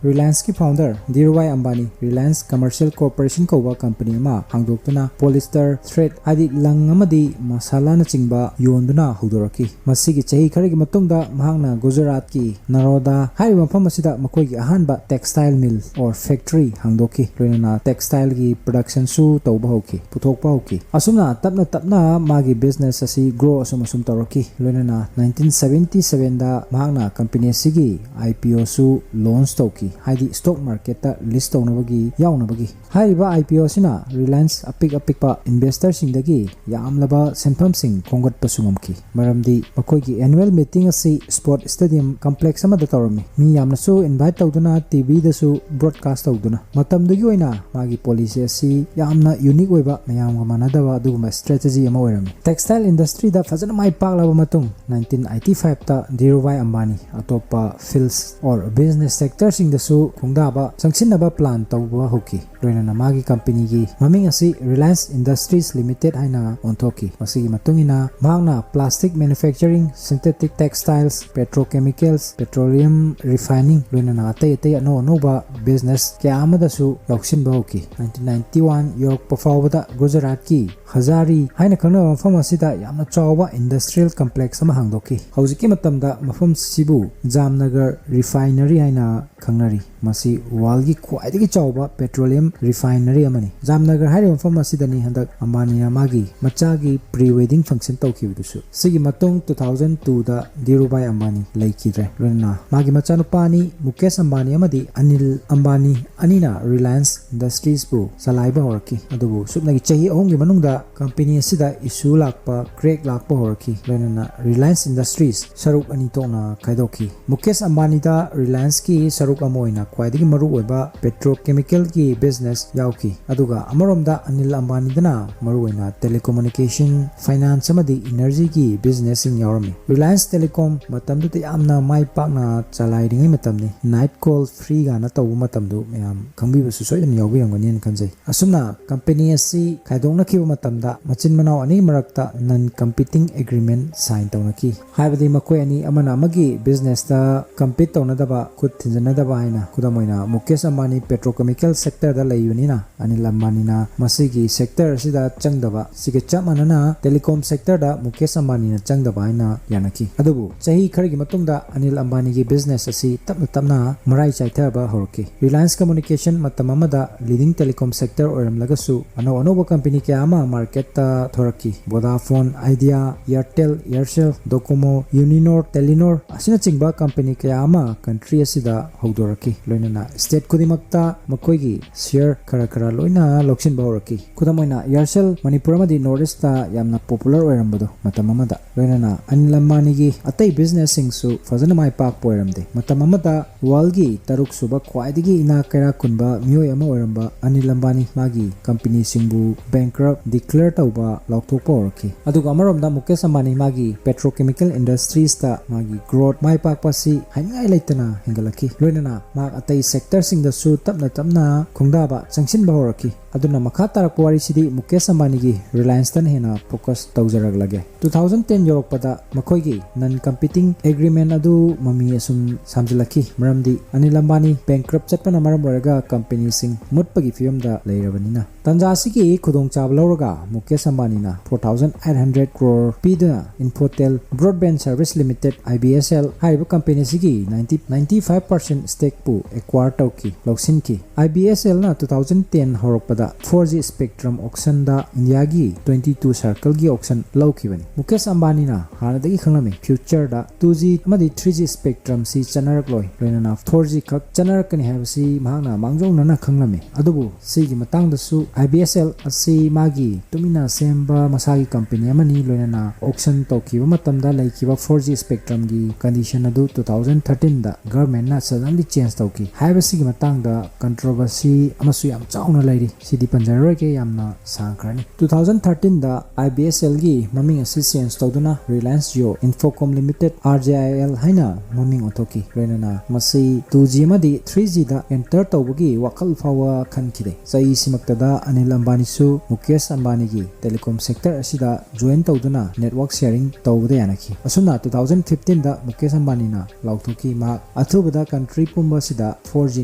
ꯔꯤꯂꯥꯌꯟꯁꯀꯤ founder Dhirubhai Ambani Reliance commercial corporation ꯀꯧꯕ ꯀꯝꯄꯅꯤ ꯑꯃ ꯍꯥꯡꯗꯣꯛꯇꯨꯅ polyester thread, ꯍꯥꯏꯗꯤ ꯂꯪ ꯑꯃꯗꯤ ꯃꯁꯥꯂꯥꯅꯆꯤꯡꯕ ꯌꯣꯟꯗꯨꯅ ꯍꯧꯗꯣꯔꯛꯈꯤ꯫ ꯃꯁꯤꯒꯤ ꯆꯍꯤ ꯈꯔꯒꯤ ꯃꯇꯨꯡꯗ ꯃꯍꯥꯛꯅ ꯒꯨꯖꯔꯥꯠꯀꯤ ꯅꯔꯣꯗꯥ ꯍꯥꯏꯔꯤꯕ ꯃꯐꯝ ꯑꯁꯤꯗ ꯃꯈꯣꯏꯒꯤ ꯑꯍꯥꯟꯕ textile mill or factory ꯍꯥꯡꯗꯣꯛꯈꯤ꯫ ꯂꯣꯏꯅꯅ textileꯒꯤ productionꯁꯨ ꯇꯧꯕ ꯍꯧꯈꯤ, ꯄꯨꯊꯣꯛꯄ ꯍꯧꯈꯤ꯫ ꯑꯁꯨꯝꯅ ꯇꯞꯅ ꯇꯞꯅ ꯃꯥꯒꯤ business ꯑꯁꯤ grow ꯑꯁꯨꯝ ꯑꯁꯨꯝ ꯇꯧꯔꯛꯈꯤ꯫ ꯂꯣꯏꯅꯅ ꯅꯥꯏꯟꯇꯤꯟ ꯁꯚꯦꯟꯇꯤ ꯁꯚꯦꯟꯗ ꯃꯍꯥꯛꯅ ꯀꯝꯄꯅꯤ ꯑꯁꯤꯒꯤ IPOꯁꯨ launch ꯇꯧꯈꯤ, ꯍꯥꯏꯗꯤ stock marketꯇ list ꯇꯧꯅꯕꯒꯤ, ꯌꯥꯎꯅꯕꯒꯤ꯫ ꯍꯥꯏꯔꯤꯕ IPO ꯑꯁꯤꯅ ꯔꯤꯂꯥꯌꯟꯁ ꯑꯄꯤꯛ ꯑꯄꯤꯛꯄ investorꯁꯤꯡꯗꯒꯤ ꯌꯥꯝꯂꯕ ꯁꯦꯟꯐꯝꯁꯤꯡ ꯈꯣꯝꯒꯠꯄꯁꯨ ꯉꯝꯈꯤ, ꯃꯔꯝꯗꯤ ꯃꯈꯣꯏꯒꯤ annual meeting ꯑꯁꯤ sport stadium complex ꯑꯃꯗ ꯇꯧꯔꯝꯃꯤ꯫ ꯃꯤ ꯌꯥꯝꯅꯁꯨ invite ꯇꯧꯗꯨꯅ TVꯗꯁꯨ broadcast ꯇꯧꯗꯨꯅ꯫ ꯃꯇꯝꯗꯨꯒꯤ ꯑꯣꯏꯅ ꯃꯥꯒꯤ policy ꯑꯁꯤ ꯌꯥꯝꯅ unique ꯑꯣꯏꯕ, ꯃꯌꯥꯝꯒ ꯃꯥꯟꯅꯗꯕ ꯑꯗꯨꯒꯨꯝꯕ strategy ꯑꯃ ꯑꯣꯏꯔꯝꯃꯤ꯫ Textile industryꯗ ꯐꯖꯅ ꯃꯥꯏ ꯄꯥꯛꯂꯕ ꯃꯇꯨꯡ, ꯅꯥꯏꯟꯇꯤꯟ ꯑꯩꯠꯇꯤ ꯐꯥꯏꯚꯇ ꯙꯤꯔꯨꯚꯥꯏ ꯑꯝꯕꯥꯅꯤ ꯑꯇꯣꯞꯄ fields or business sectorꯁꯤꯡꯗꯁꯨ ꯈꯣꯡꯗꯥꯕ, ꯆꯪꯁꯤꯟꯅꯕ plan ꯇꯧꯕ ꯍꯧꯈꯤ꯫ ꯂꯣꯏꯅꯅ ꯃꯥꯒꯤ ꯀꯝꯄꯅꯤꯒꯤ ꯃꯃꯤꯡ ꯑꯁꯤ Reliance Industries Limited ꯍꯥꯏꯅ ꯑꯣꯟꯊꯣꯛꯈꯤ꯫ ꯃꯁꯤꯒꯤ ꯃꯇꯨꯡ ꯏꯟꯅ ꯃꯍꯥꯛꯅ plastic manufacturing, synthetic textiles, petrochemicals, petroleum refining, ꯂꯣꯏꯅꯅ ꯑꯇꯩ ꯑꯇꯩ ꯑꯅꯧ ꯑꯅꯧꯕ business ꯀꯌꯥ ꯑꯃꯗꯁꯨ ꯌꯥꯎꯁꯤꯟꯕ ꯍꯧꯈꯤ꯫ ꯅꯥꯏꯟꯇꯤꯟ ꯅꯥꯏꯟꯇꯤ ꯋꯥꯟ ꯌꯧꯔꯛꯄ ꯐꯥꯎꯕꯗ ꯒꯨꯖꯔꯥꯠꯀꯤ ꯍꯖꯥꯔꯤ ꯍꯥꯏꯅ ꯈꯪꯅꯕ ꯃꯐꯝ ꯑꯁꯤꯗ ꯌꯥꯝꯅ ꯆꯥꯎꯕ industrial complex ꯑꯃ ꯍꯥꯡꯗꯣꯛꯈꯤ꯫ ꯍꯧꯖꯤꯛꯀꯤ ꯃꯇꯝꯗ ꯃꯐꯝꯁꯤꯕꯨ ꯖꯥꯝꯅꯒꯔ refinery ꯍꯥꯏꯅ ꯈꯪꯅꯔꯤ꯫ ꯃꯁꯤ worldꯒꯤ ꯈ꯭ꯋꯥꯏꯗꯒꯤ ꯆꯥꯎꯕ petroleum refinery ꯑꯃꯅꯤ꯫ ꯖꯥꯝꯅꯒꯔ ꯍꯥꯏꯔꯤꯕ ꯃꯐꯝ ꯑꯁꯤꯗꯅꯤ ꯍꯟꯗꯛ ꯑꯝꯕꯥꯅꯤꯅ ꯃꯥꯒꯤ ꯃꯆꯥꯒꯤ pre wedding function ꯇꯧꯈꯤꯕꯗꯨꯁꯨ꯫ ꯁꯤꯒꯤ ꯃꯇꯨꯡ two thousand twoꯗ ꯙꯤꯔꯨꯚꯥꯏ ꯑꯝꯕꯥꯅꯤ ꯂꯩꯈꯤꯗ꯭ꯔꯦ꯫ ꯂꯣꯏꯅꯅ ꯃꯥꯒꯤ ꯃꯆꯥꯅꯨꯄꯥ ꯑꯅꯤ, ꯃꯨꯀꯦꯁ ꯑꯝꯕꯥꯅꯤ ꯑꯃꯗꯤ ꯑꯅꯤꯜ ꯑꯝꯕꯥꯅꯤ, ꯑꯅꯤꯅ Reliance Industriesꯕꯨ ꯆꯂꯥꯏꯕ ꯍꯧꯔꯛꯈꯤ꯫ ꯑꯗꯨꯕꯨ ꯁꯨꯞꯅꯒꯤ ꯆꯍꯤ ꯑꯍꯨꯝꯒꯤ ꯃꯅꯨꯡꯗ ꯀꯝꯄꯦꯅꯤ ꯑꯁꯤꯗ ꯏꯁꯨ ꯂꯥꯛꯄ, ꯀ꯭ꯔꯦꯛ ꯂꯥꯛꯄ ꯍꯧꯔꯛꯈꯤ꯫ ꯂꯣꯏꯅꯅ ꯔꯤꯂꯥꯌꯟꯁ ꯏꯟꯗꯁꯇ꯭ꯔꯤꯁ ꯁꯔꯨꯛ ꯑꯅꯤ ꯊꯣꯛꯅ ꯈꯥꯏꯗꯣꯛꯈꯤ꯫ ꯃꯨꯀꯦꯁ ꯑꯝꯕꯥꯅꯤꯗ ꯔꯤꯂꯥꯌꯟꯁꯀꯤ ꯁꯔꯨꯛ ꯑꯃ ꯑꯣꯏꯅ ꯈ꯭ꯋꯥꯏꯗꯒꯤ ꯃꯔꯨꯑꯣꯏꯕ ꯄꯦꯇ꯭ꯔꯣꯀꯦꯃꯤꯀꯦꯜꯒꯤ ꯕꯤꯖꯤꯅꯦꯁ ꯌꯥꯎꯈꯤ, ꯑꯗꯨꯒ ꯑꯃꯔꯣꯝꯗ ꯑꯅꯤꯜ ꯑꯝꯕꯥꯅꯤꯗꯅ ꯃꯔꯨꯑꯣꯏꯅ ꯇꯦꯂꯤꯀꯣꯃꯨꯅꯤꯀꯦꯁꯟ, ꯐꯥꯏꯅꯥꯟꯁ ꯑꯃꯗꯤ ꯏꯅꯔꯖꯤꯒꯤ ꯕꯤꯖꯤꯅꯦꯁꯁꯤꯡ ꯌꯥꯎꯔꯝꯃꯤ꯫ ꯔꯤꯂꯥꯌꯟꯁ ꯇꯦꯂꯤꯀꯣꯝ ꯃꯇꯝꯗꯨꯗ ꯌꯥꯝꯅ ꯃꯥꯏ ꯄꯥꯛꯅ ꯆꯂꯥꯏꯔꯤꯉꯩ ꯃꯇꯝꯅꯤ꯫ ꯅꯥꯏꯠ ꯀꯣꯜ ꯐ꯭ꯔꯤ ꯀꯥꯏꯅ ꯇꯧꯕ ꯃꯇꯝꯗꯨ ꯃꯌꯥꯝ ꯈꯪꯕꯤꯕꯁꯨ ꯁꯣꯏꯗꯅ ꯌꯥꯎꯕꯤꯔꯝꯒꯅꯤꯅ ꯈꯟꯖꯩ꯫ ꯑꯁꯨꯝꯅ ꯀꯝꯄꯦꯅꯤ ꯑꯁꯤ ꯈꯥꯏꯗꯣꯛꯅꯈꯤꯕ ꯃꯇꯝꯗ ꯃꯆꯤꯟ ꯃꯅꯥꯎ ꯑꯅꯤꯒꯤ ꯃꯔꯛꯇ non competing agreement sign ꯇꯧꯅꯈꯤ꯫ ꯍꯥꯏꯕꯗꯤ ꯃꯈꯣꯏ ꯑꯅꯤ ꯑꯃꯅ ꯑꯃꯒꯤ ꯕꯤꯖꯤꯅꯦꯁꯇ ꯀꯝꯄꯤꯠ ꯇꯧꯅꯗꯕ, ꯈꯨꯠ ꯊꯤꯟꯖꯤꯟꯅꯗꯕ ꯍꯥꯏꯅ꯫ ꯈꯨꯗꯝ ꯑꯣꯏꯅ ꯃꯨꯀꯦꯁ ꯑꯝꯕꯥꯅꯤ ꯄꯦꯇ꯭ꯔꯣꯀꯦꯃꯤꯀꯦꯜ ꯁꯦꯛꯇꯔꯗ ꯂꯩꯕꯅꯤꯅ ꯑꯅꯤꯜ ꯑꯝꯕꯥꯅꯤꯅ ꯃꯁꯤꯒꯤ ꯁꯦꯛꯇꯔ ꯑꯁꯤꯗ ꯆꯪꯗꯕ, ꯁꯤꯒ ꯆꯞ ꯃꯥꯟꯅꯅ ꯇꯦꯂꯤꯀꯣꯝ ꯁꯦꯛꯇꯔꯗ ꯃꯨꯀꯦꯁ ꯑꯝꯕꯥꯅꯤꯅ ꯆꯪꯗꯕ ꯍꯥꯏꯅ ꯌꯥꯅꯈꯤ꯫ ꯑꯗꯨꯕꯨ ꯆꯍꯤ ꯈꯔꯒꯤ ꯃꯇꯨꯡꯗ ꯑꯅꯤꯜ ꯑꯝꯕꯥꯅꯤꯒꯤ ꯕꯤꯖꯤꯅꯦꯁ ꯑꯁꯤ ꯇꯞꯅ ꯇꯞꯅ ꯃꯔꯥꯏ ꯆꯥꯏꯊꯕ ꯍꯧꯔꯛꯈꯤ꯫ ꯔꯤꯂꯥꯌꯟꯁ ꯀꯝꯃꯨꯅꯤꯀꯦꯁꯟ ꯃꯇꯝ ꯑꯃꯗ ꯂꯤꯗꯤꯡ ꯇꯦꯂꯤꯀꯣꯝ ꯁꯦꯛꯇꯔ ꯑꯣꯏꯔꯝꯂꯒꯁꯨ ꯑꯅꯧ ꯑꯅꯧꯕ ꯀꯝꯄꯦꯅꯤ ꯀꯌꯥ ꯑꯃ ꯃꯥꯔꯀꯦꯠꯇ ꯊꯣꯔꯛꯈꯤ꯫ Vodafone, idea, Airtel, Aircel, Docomo, ꯌꯨꯅꯤꯅꯣꯔ, ꯇꯦꯂꯤꯅꯣꯔ ꯑꯁꯤꯅꯆꯤꯡꯕ ꯀꯝꯄꯦꯅꯤ ꯀꯌꯥ ꯑꯃ ꯀꯟꯇ꯭ꯔꯤ ꯑꯁꯤꯗ ꯍꯧꯗꯣꯔꯛꯈꯤ꯫ ꯂꯣꯏꯅꯅ ꯁ꯭ꯇꯦꯠ ꯈꯨꯗꯤꯡꯃꯛꯇ ꯃꯈꯣꯏꯒꯤ ꯁꯤꯌꯔ ꯈꯔ ꯈꯔ ꯂꯣꯏꯅ ꯂꯧꯁꯤꯟꯕ ꯍꯧꯔꯛꯈꯤ꯫ ꯈꯨꯗꯝ ꯑꯣꯏꯅ ꯏꯌꯥꯔꯁꯦꯜ ꯃꯅꯤꯄꯨꯔ ꯑꯃꯗꯤ ꯅꯣꯔꯠ ꯏꯁꯇ ꯌꯥꯝꯅ ꯄꯣꯄꯨꯂꯔ ꯑꯣꯏꯔꯝꯕꯗꯣ ꯃꯇꯝ ꯑꯃꯗ꯫ ꯂꯣꯏꯅꯅ ꯑꯅꯤꯜ ꯑꯝꯕꯥꯅꯤꯒꯤ ꯑꯇꯩ ꯕꯤꯖꯤꯅꯦꯁꯁꯤꯡꯁꯨ ꯐꯖꯅ ꯃꯥꯏ ꯄꯥꯛꯄ ꯑꯣꯏꯔꯝꯗꯦ꯫ ꯃꯇꯝ ꯑꯃꯗ ꯋꯥꯔꯜꯒꯤ ꯇꯔꯨꯛ ꯁꯨꯕ ꯈ꯭ꯋꯥꯏꯗꯒꯤ ꯏꯅꯥꯛ ꯀꯩꯔꯥꯛ ꯈꯨꯟꯕ ꯃꯤꯑꯣꯏ ꯑꯃ ꯑꯣꯏꯔꯝꯕ ꯑꯅꯤꯜ ꯑꯝꯕꯥꯅꯤ ꯃꯥꯒꯤ ꯀꯝꯄꯦꯅꯤꯁꯤꯡꯕꯨ ꯕꯦꯡꯀ꯭ꯔꯞ ꯗꯤꯀ꯭ꯂꯦꯌꯔ ꯇꯧꯕ ꯂꯥꯎꯊꯣꯛꯄ ꯍꯧꯔꯛꯈꯤ꯫ ꯑꯗꯨꯒ ꯑꯃꯔꯣꯝꯗ ꯃꯨꯀꯦꯁ ꯑꯝꯕꯥꯅꯤ ꯃꯥꯒꯤ ꯄꯦꯇ꯭ꯔꯣꯀꯦꯃꯤꯀꯦꯜ ꯏꯟꯗꯁꯇ꯭ꯔꯤꯁꯇ ꯃꯥꯒꯤ ꯒ꯭ꯔꯣꯠ, ꯃꯥꯏ ꯄꯥꯛꯄ ꯑꯁꯤ ꯍꯥꯏꯅꯤꯡꯉꯥꯏ ꯂꯩꯇꯅ ꯍꯦꯟꯒꯠꯂꯛꯈꯤ꯫ ꯂꯣꯏꯅꯅ ꯃꯍꯥꯛ ꯑꯇꯩ ꯁꯦꯛꯇꯔꯁꯤꯡꯗꯁꯨ ꯇꯞꯅ ꯇꯞꯅ ꯈꯣꯡꯗꯥꯕ ꯆꯪꯁꯤꯟꯕ ꯍꯧꯔꯛꯈꯤ꯫ ꯑꯗꯨꯅ ꯃꯈꯥ ꯇꯥꯔꯛꯄ ꯋꯥꯔꯤꯁꯤꯗꯤ ꯃꯨꯀꯦꯁ ꯑꯝꯕꯥꯅꯤꯒꯤ ꯔꯤꯂꯥꯌꯟꯁꯇꯅ ꯍꯦꯟꯅ ꯐꯣꯀꯁ ꯇꯧꯖꯔꯛꯂꯒꯦ꯫ Two thousand ten ꯌꯧꯔꯛꯄꯗ ꯃꯈꯣꯏꯒꯤ non competing agreement ꯑꯗꯨ ꯃꯃꯤ ꯑꯁꯨꯝ ꯁꯥꯝꯖꯤꯜꯂꯛꯈꯤ, ꯃꯔꯝꯗꯤ ꯑꯅꯤꯜ ꯑꯝꯕꯥꯅꯤ ꯕꯦꯡꯀ꯭ꯔꯞ ꯆꯠꯄꯅ ꯃꯔꯝ ꯑꯣꯏꯔꯒ ꯀꯝꯄꯦꯅꯤꯁꯤꯡ ꯃꯨꯠꯄꯒꯤ ꯐꯤꯕꯝꯗ ꯂꯩꯔꯕꯅꯤꯅ꯫ ꯇꯥꯟꯖꯥ ꯑꯁꯤꯒꯤ ꯈꯨꯗꯣꯡꯆꯥꯕ ꯂꯧꯔꯒ Mukesh ꯑꯝꯕꯥꯅꯤꯅ four thousand eight hundred crore ꯄꯤꯗꯨꯅ ꯏꯟꯐꯣꯇꯦꯜ ꯕ꯭ꯔꯣꯗꯕꯦꯟ ꯁꯔꯚꯤꯁ ꯂꯤꯃꯤꯇꯦꯠ, IBSL, ꯍꯥꯏꯔꯤꯕ ꯀꯝꯄꯦꯅꯤ ꯑꯁꯤꯒꯤ ninety, ninety five percent ꯁ꯭ꯇꯦꯛꯄꯨ ꯑꯦꯀ꯭ꯋꯥꯔ ꯇꯧꯈꯤ, ꯂꯧꯁꯤꯟꯈꯤ꯫ IBSLꯅ two thousand ten ꯍꯧꯔꯛꯄꯗ four G spectrum auctionꯗ ꯏꯟꯗꯤꯌꯥꯒꯤ twenty two circleꯒꯤ auction ꯂꯧꯈꯤꯕꯅꯤ꯫ ꯃꯨꯀꯦꯁ ꯑꯝꯕꯥꯅꯤꯅ ꯍꯥꯟꯅꯗꯒꯤ ꯈꯪꯂꯝꯃꯤ, ꯐ꯭ꯌꯨꯆꯔꯗ two G ꯑꯃꯗꯤ three G spectrumꯁꯤ ꯆꯠꯅꯔꯛꯂꯣꯏ, ꯂꯣꯏꯅꯅ four G ꯈꯛ ꯆꯠꯅꯔꯛꯀꯅꯤ ꯍꯥꯏꯕꯁꯤ ꯃꯍꯥꯛꯅ ꯃꯥꯡꯖꯧꯅꯅ ꯈꯪꯂꯝꯃꯤ꯫ ꯑꯗꯨꯕꯨ ꯁꯤꯒꯤ ꯃꯇꯥꯡꯗꯁꯨ IBSL ꯑꯁꯤ ꯃꯥꯒꯤ ꯇꯨꯃꯤꯟꯅ ꯁꯦꯝꯕ ꯃꯁꯥꯒꯤ ꯀꯝꯄꯦꯅꯤ ꯑꯃꯅꯤ, ꯂꯣꯏꯅꯅ ꯑꯣꯛꯁꯟ ꯇꯧꯈꯤꯕ ꯃꯇꯝꯗ ꯂꯩꯈꯤꯕ four G spectrumꯒꯤ condition ꯑꯗꯨ two thousand thirteenꯗ governmentꯅ suddenly change ꯇꯧꯈꯤ ꯍꯥꯏꯕꯁꯤꯒꯤ ꯃꯇꯥꯡꯗ controversy ꯑꯃꯁꯨ ꯌꯥꯝ ꯆꯥꯎꯅ ꯂꯩꯔꯤ꯫ ꯁꯤꯗꯤ ꯄꯟꯖꯔꯔꯣꯏꯒꯦ, ꯌꯥꯝꯅ ꯁꯥꯡꯈ꯭ꯔꯅꯤ꯫ Two thousand thirteenꯗ IBSLꯒꯤ ꯃꯃꯤꯡ ꯑꯁꯤ change ꯇꯧꯗꯨꯅ Reliance Jio Infocomm Limited, RJIL ꯍꯥꯏꯅ ꯃꯃꯤꯡ ꯑꯣꯟꯊꯣꯛꯈꯤ꯫ ꯂꯣꯏꯅꯅ ꯃꯁꯤ two G ꯑꯃꯗꯤ three Gꯗ enter ꯇꯧꯕꯒꯤ ꯋꯥꯈꯜ ꯐꯥꯎꯕ ꯈꯟꯈꯤꯗꯦ꯫ ꯆꯍꯤꯁꯤꯃꯛꯇꯗ ꯑꯅꯤꯜ ꯑꯝꯕꯥꯅꯤꯁꯨ ꯃꯨꯀꯦꯁ ꯑꯝꯕꯥꯅꯤꯒꯤ telecom sector ꯑꯁꯤꯗ join ꯇꯧꯗꯨꯅ network sharing ꯇꯧꯕꯗ ꯌꯥꯅꯈꯤ꯫ ꯑꯁꯨꯝꯅ two thousand fifteenꯗ ꯃꯨꯀꯦꯁ ꯑꯝꯕꯥꯅꯤꯅ ꯂꯥꯎꯊꯣꯛꯈꯤ, ꯃꯍꯥꯛ ꯑꯊꯨꯕꯗ country ꯄꯨꯝꯕ ꯑꯁꯤꯗ four G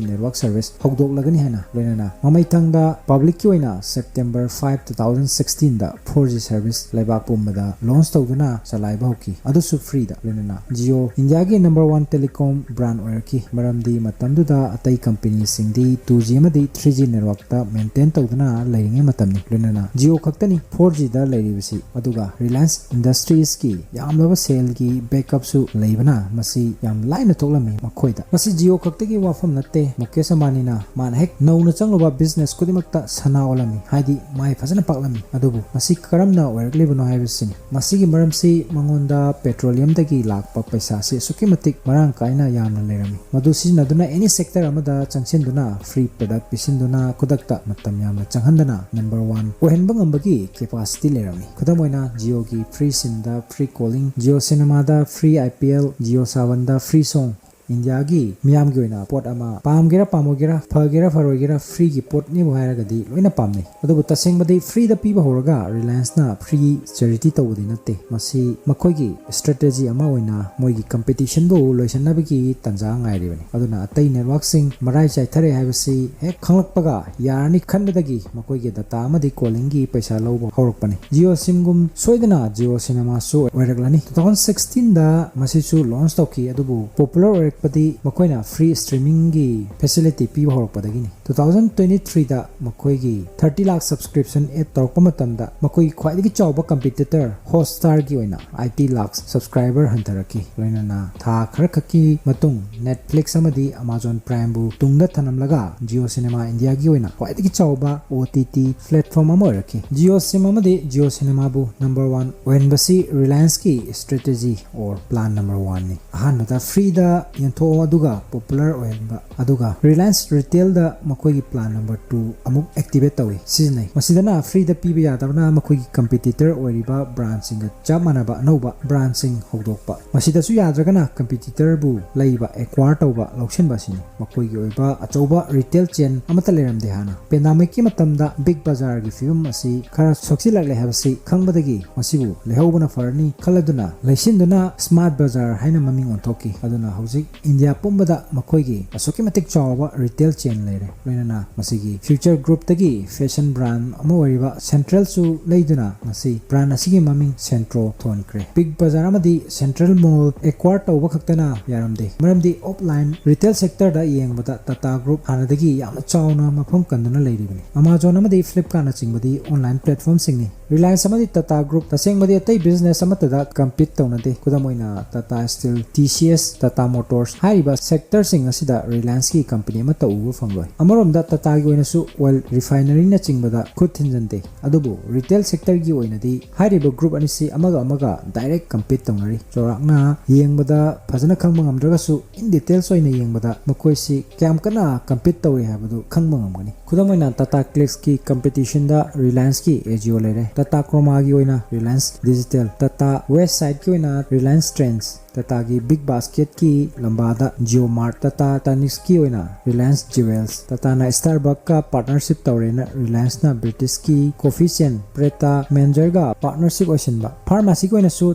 network service ꯍꯧꯗꯣꯛꯂꯒꯅꯤ ꯍꯥꯏꯅ꯫ ꯂꯣꯏꯅꯅ ꯃꯃꯩꯊꯪꯗ publicꯀꯤ ꯑꯣꯏꯅ September five, two thousand sixteenꯗ four G service ꯂꯩꯕꯥꯛ ꯄꯨꯝꯕꯗ launch ꯇꯧꯗꯨꯅ ꯆꯂꯥꯏꯕ ꯍꯧꯈꯤ, ꯑꯗꯨꯁꯨ freeꯗ꯫ ꯂꯣꯏꯅꯅ Jio Indiaꯒꯤ number one telecom brand ꯑꯣꯏꯔꯛꯈꯤ, ꯃꯔꯝꯗꯤ ꯃꯇꯝꯗꯨꯗ ꯑꯇꯩ companyꯁꯤꯡꯗꯤ two G ꯑꯃꯗꯤ three G networkꯇ maintain ꯇꯧꯗꯨꯅ ꯂꯩꯔꯤꯉꯩ ꯃꯇꯝꯅꯤ꯫ ꯂꯣꯏꯅꯅ Jio ꯈꯛꯇꯅꯤ four Gꯗ ꯂꯩꯔꯤꯕꯁꯤ, ꯑꯗꯨꯒ Reliance Industriesꯀꯤ ꯌꯥꯝꯂꯕ ꯁꯦꯜꯒꯤ backupꯁꯨ ꯂꯩꯕꯅ ꯃꯁꯤ ꯌꯥꯝ ꯂꯥꯏꯅ ꯊꯣꯛꯂꯝꯃꯤ ꯃꯈꯣꯏꯗ꯫ ꯃꯁꯤ Jio ꯈꯛꯇꯒꯤ ꯋꯥꯐꯝ ꯅꯠꯇꯦ, ꯃꯨꯀꯦꯁ ꯑꯝꯕꯥꯅꯤꯅ ꯃꯥꯅ ꯍꯦꯛ ꯅꯧꯅ ꯆꯪꯂꯨꯕ business ꯈꯨꯗꯤꯡꯃꯛꯇ ꯁꯅꯥ ꯑꯣꯜꯂꯝꯃꯤ, ꯍꯥꯏꯗꯤ ꯃꯥꯏ ꯐꯖꯅ ꯄꯥꯛꯂꯝꯃꯤ꯫ ꯑꯗꯨꯕꯨ ꯃꯁꯤ ꯀꯔꯝꯅ ꯑꯣꯏꯔꯛꯂꯤꯕꯅꯣ ꯍꯥꯏꯕꯁꯤꯅꯤ꯫ ꯃꯁꯤꯒꯤ ꯃꯔꯝꯁꯤ ꯃꯉꯣꯟꯗ petroleumꯗꯒꯤ ꯂꯥꯛꯄ ꯄꯩꯁꯥꯁꯤ ꯑꯁꯨꯛꯀꯤ ꯃꯇꯤꯛ ꯃꯔꯥꯡ ꯀꯥꯏꯅ ꯌꯥꯝꯅ ꯂꯩꯔꯝꯃꯤ꯫ ꯃꯗꯨ ꯁꯤꯖꯤꯟꯅꯗꯨꯅ any sector ꯑꯃꯗ ꯆꯪꯁꯤꯟꯗꯨꯅ free product ꯄꯤꯁꯤꯟꯗꯨꯅ ꯈꯨꯗꯛꯇ ꯃꯇꯝ ꯌꯥꯝꯅ ꯆꯪꯍꯟꯗꯅ number one ꯑꯣꯏꯍꯟꯕ ꯉꯝꯕꯒꯤ capacity ꯂꯩꯔꯝꯃꯤ꯫ ꯈꯨꯗꯝ ꯑꯣꯏꯅ Jioꯒꯤ free SIMꯗ free calling, Jio Cinemaꯗ free IPL, JioSaavnꯗ free song, ꯏꯟꯗꯤꯌꯥꯒꯤ ꯃꯤꯌꯥꯝꯒꯤ ꯑꯣꯏꯅ ꯄꯣꯠ ꯑꯃ ꯄꯥꯝꯒꯦꯔꯥ ꯄꯥꯝꯃꯣꯏꯒꯦꯔꯥ, ꯐꯒꯦꯔꯥ ꯐꯔꯣꯏꯒꯦꯔꯥ, freeꯒꯤ ꯄꯣꯠꯅꯦꯕꯨ ꯍꯥꯏꯔꯒꯗꯤ ꯂꯣꯏꯅ ꯄꯥꯝꯅꯩ꯫ ꯑꯗꯨꯕꯨ ꯇꯁꯦꯡꯕꯗꯤ freeꯗ ꯄꯤꯕ ꯍꯧꯔꯒ Relianceꯅ free charity ꯇꯧꯕꯗꯤ ꯅꯠꯇꯦ꯫ ꯃꯁꯤ ꯃꯈꯣꯏꯒꯤ strategy ꯑꯃ ꯑꯣꯏꯅ ꯃꯣꯏꯒꯤ competitionꯕꯨ ꯂꯣꯏꯁꯤꯟꯅꯕꯒꯤ ꯇꯥꯟꯖꯥ ꯉꯥꯏꯔꯤꯕꯅꯤ꯫ ꯑꯗꯨꯅ ꯑꯇꯩ networkꯁꯤꯡ ꯃꯔꯥꯏ ꯆꯥꯏꯊꯔꯦ ꯍꯥꯏꯕꯁꯤ ꯍꯦꯛ ꯈꯪꯂꯛꯄꯒ ꯌꯥꯔꯅꯤ ꯈꯟꯕꯗꯒꯤ ꯃꯈꯣꯏꯒꯤ data ꯑꯃꯗꯤ callingꯒꯤ ꯄꯩꯁꯥ ꯂꯧꯕ ꯍꯧꯔꯛꯄꯅꯤ꯫ Jio SIMꯒꯨꯝ ꯁꯣꯏꯗꯅ Jio Cinemaꯁꯨ ꯑꯣꯏꯔꯛꯂꯅꯤ꯫ Two thousand sixteenꯗ ꯃꯁꯤꯁꯨ launch ꯇꯧꯈꯤ, ꯑꯗꯨꯕꯨ popular ꯑꯣꯏꯔꯛ ꯄꯗꯤ ꯃꯈꯣꯏꯅ free streamingꯒꯤ facility ꯄꯤꯕ ꯍꯧꯔꯛꯄꯗꯒꯤꯅꯤ꯫ Two thousand twenty threeꯗ ꯃꯈꯣꯏꯒꯤ thirty lakh subscription add ꯇꯧꯔꯛꯄ ꯃꯇꯝꯗ ꯃꯈꯣꯏꯒꯤ ꯈ꯭ꯋꯥꯏꯗꯒꯤ ꯆꯥꯎꯕ competitor Hotstarꯒꯤ ꯑꯣꯏꯅ eighty lakh subscriber ꯍꯟꯊꯔꯛꯈꯤ꯫ ꯂꯣꯏꯅꯅ ꯊꯥ ꯈꯔꯈꯛꯀꯤ ꯃꯇꯨꯡ Netflix ꯑꯃꯗꯤ Amazon Primeꯕꯨ ꯇꯨꯡꯗ ꯊꯅꯝꯂꯒ Jio Cinema Indiaꯒꯤ ꯑꯣꯏꯅ ꯈ꯭ꯋꯥꯏꯗꯒꯤ ꯆꯥꯎꯕ OTT platform ꯑꯃ ꯑꯣꯏꯔꯛꯈꯤ꯫ Jio Sim ꯑꯃꯗꯤ Jio Cinemaꯕꯨ number one ꯑꯣꯏꯍꯟꯕꯁꯤ Relianceꯀꯤ strategy or plan number oneꯅꯤ꯫ ꯑꯍꯥꯟꯕꯗ freeꯗ ꯌꯦꯟꯊꯣꯛꯑꯣ ꯑꯗꯨꯒ popular ꯑꯣꯏꯍꯟꯕ, ꯑꯗꯨꯒ Reliance Retailꯗ ꯃꯈꯣꯏꯒꯤ plan number two ꯑꯃꯨꯛ activate ꯇꯧꯏ, ꯁꯤꯖꯤꯟꯅꯩ꯫ ꯃꯁꯤꯗꯅ freeꯗ ꯄꯤꯕ ꯌꯥꯗꯕꯅ ꯃꯈꯣꯏꯒꯤ competitor ꯑꯣꯏꯔꯤꯕ brandꯁꯤꯡꯒ ꯆꯞ ꯃꯥꯟꯅꯕ ꯑꯅꯧꯕ brandꯁꯤꯡ ꯍꯧꯗꯣꯛꯄ꯫ ꯃꯁꯤꯗꯁꯨ ꯌꯥꯗ꯭ꯔꯒꯅ competitorꯕꯨ ꯂꯩꯕ, acquire ꯇꯧꯕ, ꯂꯧꯁꯤꯟꯕ ꯑꯁꯤꯅꯤ꯫ ꯃꯈꯣꯏꯒꯤ ꯑꯣꯏꯕ ꯑꯆꯧꯕ retail chain ꯑꯃꯠꯇ ꯂꯩꯔꯝꯗꯦ ꯍꯥꯟꯅ꯫ Pandemicꯀꯤ ꯃꯇꯝꯗ Big Bazaarꯒꯤ ꯐꯤꯕꯝ ꯑꯁꯤ ꯈꯔ ꯁꯣꯛꯆꯤꯜꯂꯛꯂꯦ ꯍꯥꯏꯕꯁꯤ ꯈꯪꯕꯗꯒꯤ ꯃꯁꯤꯕꯨ ꯂꯩꯍꯧꯕꯅ ꯐꯔꯅꯤ ꯈꯜꯂꯗꯨꯅ ꯂꯩꯁꯤꯟꯗꯨꯅ Smart Bazaar ꯍꯥꯏꯅ ꯃꯃꯤꯡ ꯑꯣꯟꯊꯣꯛꯈꯤ꯫ ꯑꯗꯨꯅ ꯍꯧꯖꯤꯛ ꯏꯟꯗꯤꯌꯥ ꯄꯨꯝꯕꯗ ꯃꯈꯣꯏꯒꯤ ꯑꯁꯨꯛꯀꯤ ꯃꯇꯤꯛ ꯆꯥꯎꯕ retail chain ꯂꯩꯔꯦ꯫ ꯂꯣꯏꯅꯅ ꯃꯁꯤꯒꯤ future groupꯇꯒꯤ fashion brand ꯑꯃ ꯑꯣꯏꯔꯤꯕ Centralꯁꯨ ꯂꯩꯗꯨꯅ ꯉꯁꯤ brand ꯑꯁꯤꯒꯤ ꯃꯃꯤꯡ Centro ꯊꯣꯟꯈ꯭ꯔꯦ꯫ Big Bazaar ꯑꯃꯗꯤ Central Mall acquire ꯇꯧꯕ ꯈꯛꯇꯅ ꯌꯥꯔꯝꯗꯦ, ꯃꯔꯝꯗꯤ offline retail sectorꯗ ꯌꯦꯡꯕꯗ Tata Group ꯍꯥꯟꯅꯗꯒꯤ ꯌꯥꯝꯅ ꯆꯥꯎꯅ ꯃꯐꯝ ꯀꯟꯗꯨꯅ ꯂꯩꯔꯤꯕꯅꯤ꯫ Amazon ꯑꯃꯗꯤ Flipkartꯅꯆꯤꯡꯕꯗꯤ online platformꯁꯤꯡꯅꯤ꯫ Reliance ꯑꯃꯗꯤ Tata Group ꯇꯁꯦꯡꯕꯗꯤ ꯑꯇꯩ business ꯑꯃꯠꯇꯗ compete ꯇꯧꯅꯗꯦ꯫ ꯈꯨꯗꯝ ꯑꯣꯏꯅ Tata Steel, TCS, Tata Motors ꯍꯥꯏꯔꯤꯕ sectorꯁꯤꯡ ꯑꯁꯤꯗ Relianceꯀꯤ company ꯑꯃꯠꯇ ꯎꯕ ꯐꯪꯂꯣꯏ꯫ ꯑꯃꯔꯣꯝꯗ Tataꯒꯤ ꯑꯣꯏꯅꯁꯨ oil refineryꯅꯆꯤꯡꯕꯗ ꯈꯨꯠ ꯊꯤꯟꯖꯟꯗꯦ꯫ ꯑꯗꯨꯕꯨ retail sectorꯒꯤ ꯑꯣꯏꯅꯗꯤ ꯍꯥꯏꯔꯤꯕ group ꯑꯅꯤꯁꯤ ꯑꯃꯒ ꯑꯃꯒ direct compete ꯇꯧꯅꯔꯤ꯫ ꯆꯥꯎꯔꯥꯛꯅ ꯌꯦꯡꯕꯗ ꯐꯖꯅ ꯈꯪꯕ ꯉꯝꯗ꯭ꯔꯒꯁꯨ in details ꯑꯣꯏꯅ ꯌꯦꯡꯕꯗ ꯃꯈꯣꯏꯁꯤ ꯀꯌꯥꯝ ꯀꯟꯅ compete ꯇꯧꯔꯤ ꯍꯥꯏꯕꯗꯨ ꯈꯪꯕ ꯉꯝꯒꯅꯤ꯫ ꯈꯨꯗꯝ ꯑꯣꯏꯅ Tata Clicksꯀꯤ competitionꯗ Relianceꯀꯤ Ajio ꯂꯩꯔꯦ, Tata Chromaꯒꯤ ꯑꯣꯏꯅ Reliance Digital, Tata Westsideꯀꯤ ꯑꯣꯏꯅ Reliance Trends, Tataꯒꯤ Big Basketꯀꯤ ꯂꯝꯕꯥꯗ JioMart, Tata Tonicsꯀꯤ ꯑꯣꯏꯅ Reliance Jewels, Tataꯅ Starbucksꯀ partnership ꯇꯧꯔꯦꯅ Relianceꯅ Britishꯀꯤ coffee chain Pret a Manger ꯒ partnership ꯑꯣꯏꯁꯤꯟꯕ꯫ Pharmacyꯒꯤ ꯑꯣꯏꯅꯁꯨ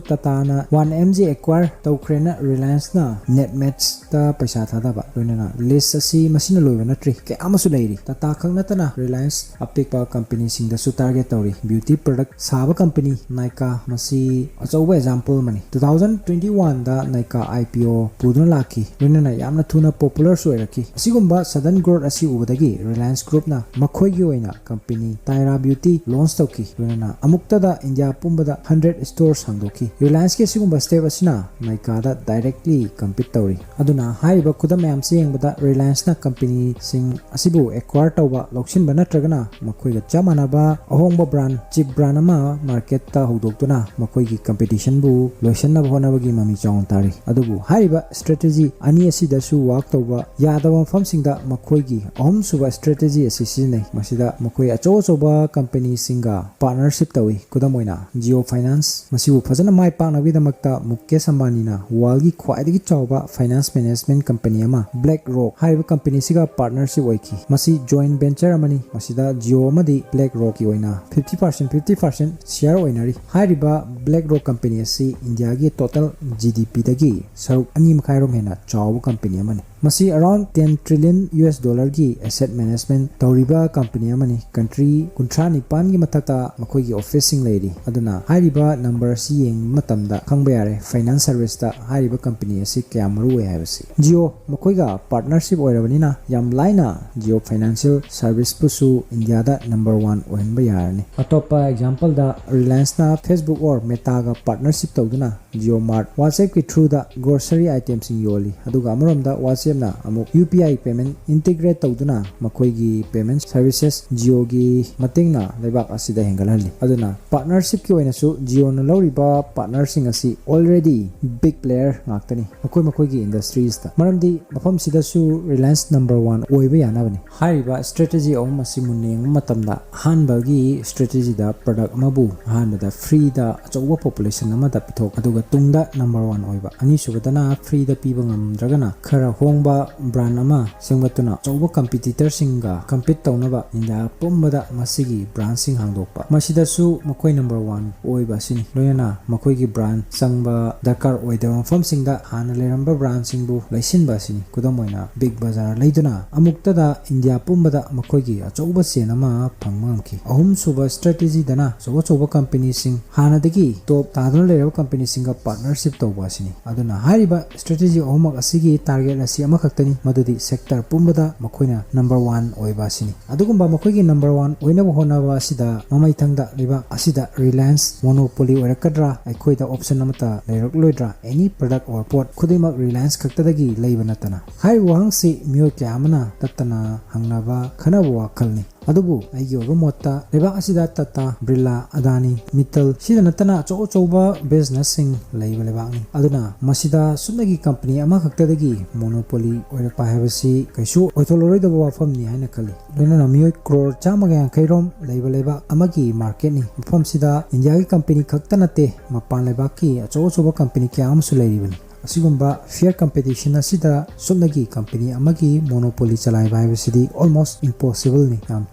Tataꯅ one M G acquire ꯇꯧꯈ꯭ꯔꯦꯅ Relianceꯅ Netmeds ꯇ ꯄꯩꯁꯥ ꯊꯥꯗꯕ꯫ ꯂꯣꯏꯅꯅ list ꯑꯁꯤ ꯃꯁꯤꯅ ꯂꯣꯏꯕ ꯅꯠꯇ꯭ꯔꯤ, ꯀꯌꯥ ꯑꯃꯁꯨ ꯂꯩꯔꯤ꯫ Tata ꯈꯛ ꯅꯠꯇꯅ Reliance ꯑꯄꯤꯛꯄ companyꯁꯤꯡꯗꯁꯨ target ꯇꯧꯔꯤ꯫ Beauty product ꯁꯥꯕ company Nykaa ꯃꯁꯤ ꯑꯆꯧꯕ example ꯑꯃꯅꯤ꯫ Two thousand twenty one ꯇ Nykaa I P O ꯄꯨꯗꯨꯅ ꯂꯥꯛꯈꯤ, ꯂꯣꯏꯅꯅ ꯌꯥꯝꯅ ꯊꯨꯅ ꯄꯣꯄꯨꯂꯔꯁꯨ ꯑꯣꯏꯔꯛꯈꯤ꯫ ꯑꯁꯤꯒꯨꯝꯕ ꯁꯗꯟ ꯒ꯭ꯔꯣꯠ ꯑꯁꯤ ꯎꯕꯗꯒꯤ ꯔꯤꯂꯥꯌꯟꯁ ꯒ꯭ꯔꯨꯞꯅ ꯃꯈꯣꯏꯒꯤ ꯑꯣꯏꯅ ꯀꯝꯄꯦꯅꯤ ꯇꯥꯏꯔꯥ ꯕ꯭ꯌꯨꯇꯤ ꯂꯣꯟꯆ ꯇꯧꯈꯤ, ꯂꯣꯏꯅꯅ ꯑꯃꯨꯛꯇꯗ ꯏꯟꯗꯤꯌꯥ ꯄꯨꯝꯕꯗ ꯍꯟꯗ꯭ꯔꯦꯠ ꯁ꯭ꯇꯣꯔꯁ ꯍꯥꯡꯗꯣꯛꯈꯤ꯫ ꯔꯤꯂꯥꯌꯟꯁꯀꯤ ꯑꯁꯤꯒꯨꯝꯕ ꯁ꯭ꯇꯦꯞ ꯑꯁꯤꯅ ꯅꯥꯏꯀꯥꯗ ꯗꯥꯏꯔꯦꯛꯂꯤ ꯀꯝꯄꯤꯠ ꯇꯧꯔꯤ꯫ ꯑꯗꯨꯅ ꯍꯥꯏꯔꯤꯕ ꯈꯨꯗꯝ ꯃꯌꯥꯝꯁꯤ ꯌꯦꯡꯕꯗ ꯔꯤꯂꯥꯌꯟꯁꯅ ꯀꯝꯄꯦꯅꯤꯁꯤꯡ ꯑꯁꯤꯕꯨ ꯑꯦꯀ꯭ꯋꯥꯔ ꯇꯧꯕ, ꯂꯧꯁꯤꯟꯕ ꯅꯠꯇ꯭ꯔꯒꯅ ꯃꯈꯣꯏꯒ ꯆꯞ ꯃꯥꯟꯅꯕ ꯑꯍꯣꯡꯕ ꯕ꯭ꯔꯥꯟ, ꯆꯤꯞ ꯕ꯭ꯔꯥꯟ ꯑꯃ ꯃꯥꯔꯀꯦꯠꯇ ꯍꯧꯗꯣꯛꯇꯨꯅ ꯃꯈꯣꯏꯒꯤ ꯀꯝꯄꯤꯇꯤꯁꯟꯕꯨ ꯂꯣꯏꯁꯤꯟꯅꯕ ꯍꯣꯠꯅꯕꯒꯤ ꯃꯃꯤ ꯆꯥꯎꯅ ꯇꯥꯔꯤ꯫ ꯑꯗꯨꯕꯨ ꯍꯥꯏꯔꯤꯕ ꯁ꯭ꯇ꯭ꯔꯦꯇꯦꯖꯤ ꯑꯅꯤ ꯑꯁꯤꯗꯁꯨ ꯋꯥꯔꯛ ꯇꯧꯕ ꯌꯥꯗꯕ ꯃꯐꯝꯁꯤꯡꯗ ꯃꯈꯣꯏꯒꯤ ꯑꯍꯨꯝꯁꯨꯕ ꯁ꯭ꯇ꯭ꯔꯦꯇꯦꯖꯤ ꯑꯁꯤ ꯁꯤꯖꯤꯟꯅꯩ꯫ ꯃꯁꯤꯗ ꯃꯈꯣꯏ ꯑꯆꯧ ꯑꯆꯧꯕ ꯀꯝꯄꯦꯅꯤꯁꯤꯡꯒ ꯄꯥꯔꯠꯅꯔꯁꯤꯞ ꯇꯧꯏ꯫ ꯈꯨꯗꯝ ꯑꯣꯏꯅ, ꯖꯤꯑꯣ ꯐꯥꯏꯅꯥꯟꯁ꯫ ꯃꯁꯤꯕꯨ ꯐꯖꯅ ꯃꯥꯏ ꯄꯥꯛꯅꯕꯒꯤꯗꯃꯛꯇ ꯃꯨꯀꯦꯁ ꯑꯝꯕꯥꯅꯤꯅ ꯋꯥꯔꯜꯒꯤ ꯈ꯭ꯋꯥꯏꯗꯒꯤ ꯆꯥꯎꯕ ꯐꯥꯏꯅꯥꯟꯁ ꯃꯦꯅꯦꯖꯃꯦꯟꯠ ꯀꯝꯄꯦꯅꯤ ꯑꯃ, ꯕ꯭ꯂꯦꯛ ꯔꯣꯛ ꯍꯥꯏꯔꯤꯕ ꯀꯝꯄꯦꯅꯤꯁꯤꯒ ꯄꯥꯔꯠꯅꯔꯁꯤꯞ ꯑꯣꯏꯈꯤ꯫ ꯃꯁꯤ ꯖꯣꯏꯟꯠ ꯚꯦꯟꯆꯔ ꯑꯃꯅꯤ꯫ ꯃꯁꯤꯗ ꯖꯤꯑꯣ ꯑꯃꯗꯤ ꯕ꯭ꯂꯦꯛ ꯔꯣꯛꯀꯤ ꯑꯣꯏꯅ ꯐꯤꯐꯇꯤ ꯄꯥꯔꯁꯦꯟꯠ, ꯐꯤꯐꯇꯤ ꯄꯥꯔꯁꯦꯟꯠ ꯁꯤꯌꯔ ꯑꯣꯏꯅꯔꯤ꯫ ꯍꯥꯏꯔꯤꯕ ꯕ꯭ꯂꯦꯛ ꯔꯣꯛ ꯀꯝꯄꯦꯅꯤ ꯑꯁꯤ ꯏꯟꯗꯤꯌꯥꯒꯤ ꯇꯣꯇꯦꯜ ꯖꯤ ꯗꯤ ꯄꯤꯗꯒꯤ ꯁꯔꯨꯛ ꯑꯅꯤ ꯃꯈꯥꯏꯔꯣꯝ ꯍꯦꯟꯅ ꯆꯥꯎꯕ ꯀꯝꯄꯦꯅꯤ ꯑꯃꯅꯤ꯫ ꯃꯁꯤ around ten trillion U S ꯗꯣꯂꯔꯒꯤ ꯑꯦꯁꯦꯠ ꯃꯦꯅꯦꯖꯃꯦꯟꯠ ꯇꯧꯔꯤꯕ ꯀꯝꯄꯦꯅꯤ ꯑꯃꯅꯤ꯫ ꯀꯟꯇ꯭ꯔꯤ ꯀꯨꯟꯊ꯭ꯔꯥ ꯅꯤꯄꯥꯟꯒꯤ ꯃꯊꯛꯇ ꯃꯈꯣꯏꯒꯤ ꯑꯣꯐꯤꯁꯁꯤꯡ ꯂꯩꯔꯤ꯫ ꯑꯗꯨꯅ ꯍꯥꯏꯔꯤꯕ ꯅꯝꯕꯔ ꯑꯁꯤ ꯌꯦꯡꯕ ꯃꯇꯝꯗ ꯈꯪꯕ ꯌꯥꯔꯦ ꯐꯥꯏꯅꯥꯟꯁ ꯁꯔꯚꯤꯁꯇ ꯍꯥꯏꯔꯤꯕ ꯀꯝꯄꯦꯅꯤ ꯑꯁꯤ ꯀꯌꯥꯝ ꯃꯔꯨ ꯑꯣꯏ ꯍꯥꯏꯕꯁꯤ꯫ ꯖꯤꯑꯣ ꯃꯈꯣꯏꯒ ꯄꯥꯔꯠꯅꯔꯁꯤꯞ ꯑꯣꯏꯔꯕꯅꯤꯅ ꯌꯥꯝ ꯂꯥꯏꯅ ꯖꯤꯑꯣ ꯐꯥꯏꯅꯥꯟꯁꯤꯌꯦꯜ ꯁꯔꯚꯤꯁꯄꯨꯁꯨ ꯏꯟꯗꯤꯌꯥꯗ ꯅꯝꯕꯔ ꯋꯥꯟ ꯑꯣꯏꯍꯟꯕ ꯌꯥꯔꯅꯤ꯫ ꯑꯇꯣꯞꯄ ꯑꯦꯛꯖꯥꯝꯄꯜꯗ, ꯔꯤꯂꯥꯌꯟꯁꯅ ꯐꯦꯁꯕꯨꯛ ꯑꯣꯔ ꯃꯦꯇꯥꯒ ꯄꯥꯔꯠꯅꯔꯁꯤꯞ ꯇꯧꯗꯨꯅ ꯖꯤꯑꯣ ꯃꯥꯔꯠ, ꯋꯥꯆꯦꯞꯀꯤ ꯊ꯭ꯔꯨꯗ ꯒ꯭ꯔꯣꯁꯔꯤ ꯑꯥꯏꯇꯦꯝꯁꯤꯡ ꯌꯣꯜꯂꯤ, ꯑꯗꯨꯒ ꯑꯃꯔꯣꯝꯗ ꯋꯥꯆꯦꯞꯅ ꯑꯃꯨꯛ U P I payment integrate ꯇꯧꯗꯨꯅ ꯃꯈꯣꯏꯒꯤ ꯄꯦꯃꯦꯟꯠ ꯁꯔꯚꯤꯁꯦꯁ ꯖꯤꯑꯣꯒꯤ ꯃꯇꯦꯡꯅ ꯂꯩꯕꯥꯛ ꯑꯁꯤꯗ ꯍꯦꯟꯒꯠꯍꯜꯂꯤ꯫ ꯑꯗꯨꯅ ꯄꯥꯔꯠꯅꯔꯁꯤꯞꯀꯤ ꯑꯣꯏꯅꯁꯨ ꯖꯤꯑꯣꯅ ꯂꯧꯔꯤꯕ ꯄꯥꯔꯠꯅꯔꯁꯤꯡ ꯑꯁꯤ already big player ꯉꯥꯛꯇꯅꯤ ꯃꯈꯣꯏ ꯃꯈꯣꯏꯒꯤ ꯏꯟꯗꯁꯇ꯭ꯔꯤꯁꯇ꯫ ꯃꯔꯝꯗꯤ ꯃꯐꯝꯁꯤꯗꯁꯨ ꯔꯤꯂꯥꯌꯟꯁ ꯅꯝꯕꯔ ꯋꯥꯟ ꯑꯣꯏꯕ ꯌꯥꯅꯕꯅꯤ꯫ ꯍꯥꯏꯔꯤꯕ ꯁ꯭ꯇ꯭ꯔꯦꯇꯦꯖꯤ ꯑꯍꯨꯝ ꯑꯁꯤ ꯃꯨꯟꯅ ꯌꯦꯡꯕ ꯃꯇꯝꯗ, ꯑꯍꯥꯟꯕꯒꯤ ꯁ꯭ꯇ꯭ꯔꯦꯇꯦꯖꯤꯗ ꯄ꯭ꯔꯗꯛ ꯑꯃꯕꯨ ꯑꯍꯥꯟꯕꯗ ꯐ꯭ꯔꯤꯗ ꯑꯆꯧꯕ ꯄꯣꯄꯨꯂꯦꯁꯟ ꯑꯃꯗ ꯄꯤꯊꯣꯛ, ꯑꯗꯨꯒ ꯇꯨꯡꯗ ꯅꯝꯕꯔ ꯋꯥꯟ ꯑꯣꯏꯕ, ꯑꯅꯤꯁꯨꯕꯗꯅ ꯐ꯭ꯔꯤꯗ ꯄꯤꯕ ꯉꯝꯗ꯭ꯔꯒꯅ ꯈꯔ ꯍꯣꯡ ꯑꯍꯣꯡꯕ ꯕ꯭ꯔꯥꯟ ꯑꯃ ꯁꯦꯝꯒꯠꯇꯨꯅ ꯑꯆꯧꯕ ꯀꯝꯄꯤꯇꯤꯇꯔꯁꯤꯡꯒ ꯀꯝꯄꯤꯠ ꯇꯧꯅꯕ ꯏꯟꯗꯤꯌꯥ ꯄꯨꯝꯕꯗ ꯃꯁꯤꯒꯤ ꯕ꯭ꯔꯥꯟꯁꯤꯡ ꯍꯥꯡꯗꯣꯛꯄ꯫ ꯃꯁꯤꯗꯁꯨ ꯃꯈꯣꯏ ꯅꯝꯕꯔ ꯋꯥꯟ ꯑꯣꯏꯕ ꯑꯁꯤꯅꯤ꯫ ꯂꯣꯏꯅꯅ ꯃꯈꯣꯏꯒꯤ ꯕ꯭ꯔꯥꯟ ꯆꯪꯕ ꯗꯔꯀꯥꯔ ꯑꯣꯏꯗꯕ ꯃꯐꯝꯁꯤꯡꯗ ꯍꯥꯟꯅ ꯂꯩꯔꯝꯕ ꯕ꯭ꯔꯥꯟꯁꯤꯡꯕꯨ ꯂꯩꯁꯤꯟꯕ ꯑꯁꯤꯅꯤ꯫ ꯈꯨꯗꯝ ꯑꯣꯏꯅ ꯕꯤꯛ ꯕꯖꯥꯔ ꯂꯩꯗꯨꯅ ꯑꯃꯨꯛꯇꯗ ꯏꯟꯗꯤꯌꯥ ꯄꯨꯝꯕꯗ ꯃꯈꯣꯏꯒꯤ ꯑꯆꯧꯕ ꯆꯦꯟ ꯑꯃ ꯐꯪꯕ ꯉꯝꯈꯤ꯫ ꯑꯍꯨꯝꯁꯨꯕ ꯁ꯭ꯇ꯭ꯔꯦꯇꯦꯖꯤꯗꯅ ꯑꯆꯧ ꯑꯆꯧꯕ ꯀꯝꯄꯦꯅꯤꯁꯤꯡ, ꯍꯥꯟꯅꯗꯒꯤ ꯇꯣꯞ ꯇꯥꯗꯨꯅ ꯂꯩꯔꯕ ꯀꯝꯄꯦꯅꯤꯁꯤꯡꯒ ꯄꯥꯔꯠꯅꯔꯁꯤꯞ ꯇꯧꯕ ꯑꯁꯤꯅꯤ꯫ ꯑꯗꯨꯅ ꯍꯥꯏꯔꯤꯕ ꯁ꯭ꯇ꯭ꯔꯦꯇꯦꯖꯤ ꯑꯍꯨꯝꯃꯛ ꯑꯁꯤꯒꯤ ꯇꯥꯔꯒꯦꯠ ꯑꯁꯤ ꯑꯃꯈꯛꯇꯅꯤ, ꯃꯗꯨꯗꯤ ꯁꯦꯛꯇꯔ ꯄꯨꯝꯕꯗ ꯃꯈꯣꯏꯅ ꯅꯝꯕꯔ ꯋꯥꯟ ꯑꯣꯏꯕ ꯑꯁꯤꯅꯤ꯫ ꯑꯗꯨꯒꯨꯝꯕ ꯃꯈꯣꯏꯒꯤ ꯅꯝꯕꯔ ꯋꯥꯟ ꯑꯣꯏꯅꯕ ꯍꯣꯠꯅꯕ ꯑꯁꯤꯗ ꯃꯃꯩꯊꯪꯗ ꯂꯩꯕꯥꯛ ꯑꯁꯤꯗ ꯔꯤꯂꯥꯌꯟꯁ ꯃꯣꯅꯣꯄꯣꯂꯤ ꯑꯣꯏꯔꯛꯀꯗ꯭ꯔꯥ, ꯑꯩꯈꯣꯏꯗ ꯑꯣꯞꯁꯟ ꯑꯃꯠꯇ ꯂꯩꯔꯛꯂꯣꯏꯗ꯭ꯔꯥ, ꯑꯦꯅꯤ ꯄ꯭ꯔꯗꯛ ꯑꯣꯔ ꯄꯣꯠ ꯈꯨꯗꯤꯡꯃꯛ ꯔꯤꯂꯥꯌꯟꯁ ꯈꯛꯇꯗꯒꯤ ꯂꯩꯕ ꯅꯠꯇꯅ? ꯍꯥꯏꯔꯤꯕ ꯋꯥꯍꯪꯁꯤ ꯃꯤꯑꯣꯏ ꯀꯌꯥ ꯑꯃꯅ ꯇꯠꯇꯅ ꯍꯪꯅꯕ ꯈꯟꯅꯕ ꯋꯥꯈꯜꯅꯤ꯫ ꯑꯗꯨꯕꯨ ꯑꯩꯒꯤ ꯑꯣꯏꯕ ꯃꯣꯠꯇ ꯂꯩꯕꯥꯛ ꯑꯁꯤꯗ ꯇꯥꯇꯥ, ꯕꯤꯔꯂꯥ, ꯑꯗꯥꯅꯤ, ꯃꯤꯇꯜ ꯁꯤꯗ ꯅꯠꯇꯅ ꯑꯆꯧ ꯑꯆꯧꯕ ꯕꯤꯖꯤꯅꯦꯁꯁꯤꯡ ꯂꯩꯕ ꯂꯩꯕꯥꯛꯅꯤ꯫ ꯑꯗꯨꯅ ꯃꯁꯤꯗ ꯁꯨꯞꯅꯒꯤ ꯀꯝꯄꯅꯤ ꯑꯃꯈꯛꯇꯗꯒꯤ ꯃꯣꯅꯣꯄꯣꯂꯤ ꯑꯣꯏꯔꯛꯄ ꯍꯥꯏꯕꯁꯤ ꯀꯩꯁꯨ ꯑꯣꯏꯊꯣꯛꯂꯔꯣꯏꯗꯕ ꯋꯥꯐꯝꯅꯤ ꯍꯥꯏꯅ ꯈꯜꯂꯤ꯫ ꯂꯣꯏꯅꯅ ꯃꯤꯑꯣꯏ ꯀ꯭ꯔꯣꯔ ꯆꯥꯝꯃꯒ ꯌꯥꯡꯈꯩ ꯔꯣꯝ ꯂꯩꯕ ꯂꯩꯕꯥꯛ ꯑꯃꯒꯤ ꯃꯥꯔꯀꯦꯠꯅꯤ꯫ ꯃꯐꯝꯁꯤꯗ ꯏꯟꯗꯤꯌꯥꯒꯤ ꯀꯝꯄꯅꯤ ꯈꯛꯇ ꯅꯠꯇꯦ, ꯃꯄꯥꯟ ꯂꯩꯕꯥꯛꯀꯤ ꯑꯆꯧ ꯑꯆꯧꯕ ꯀꯝꯄꯅꯤ ꯀꯌꯥ ꯑꯃꯁꯨ ꯂꯩꯔꯤꯕꯅꯤ꯫ ꯑꯁꯤꯒꯨꯝꯕ ꯐꯤꯌꯔ ꯀꯝꯄꯤꯇꯤꯁꯟ ꯑꯁꯤꯗ ꯁꯨꯞꯅꯒꯤ ꯀꯝꯄꯅꯤ ꯑꯃꯒꯤ ꯃꯣꯅꯣꯄꯣꯂꯤ ꯆꯂꯥꯏꯕ ꯍꯥꯏꯕꯁꯤꯗꯤ almost impossible ꯅꯤ꯫ ꯌꯥꯝ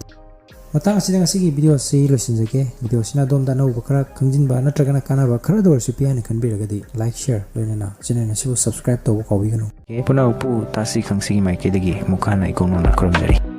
ꯃꯇꯥꯡ ꯑꯁꯤꯗ ꯉꯁꯤꯒꯤ ꯚꯤꯗꯤꯑꯣ ꯑꯁꯤ ꯂꯣꯏꯁꯤꯟꯖꯒꯦ꯫ ꯚꯤꯗꯤꯑꯣ ꯑꯁꯤꯅ ꯑꯗꯣꯝꯗ ꯑꯅꯧꯕ ꯈꯔ ꯈꯪꯖꯤꯟꯕ ꯅꯠꯇ꯭ꯔꯒꯅ ꯀꯥꯟꯅꯕ ꯈꯔꯗ ꯑꯣꯏꯔꯁꯨ ꯄꯤ ꯍꯥꯏꯅ ꯈꯟꯕꯤꯔꯒꯗꯤ ꯂꯥꯏꯛ, ꯁꯤꯌꯔ, ꯂꯣꯏꯅꯅ ꯆꯦꯅꯦꯜ ꯑꯁꯤꯕꯨ ꯁꯕꯁꯀ꯭ꯔꯥꯏꯕ ꯇꯧꯕ ꯀꯥꯎꯕꯤꯒꯅꯨ꯫ ꯄꯨꯝꯅꯃꯛꯄꯨ ꯇꯥꯁꯤ ꯈꯪꯁꯤꯒꯤ ꯃꯥꯏꯀꯩꯗꯒꯤ ꯑꯃꯨꯛ ꯍꯟꯅ ꯏꯀꯣꯛ ꯅꯧꯅ ꯈꯨꯔꯨꯝꯖꯔꯤ꯫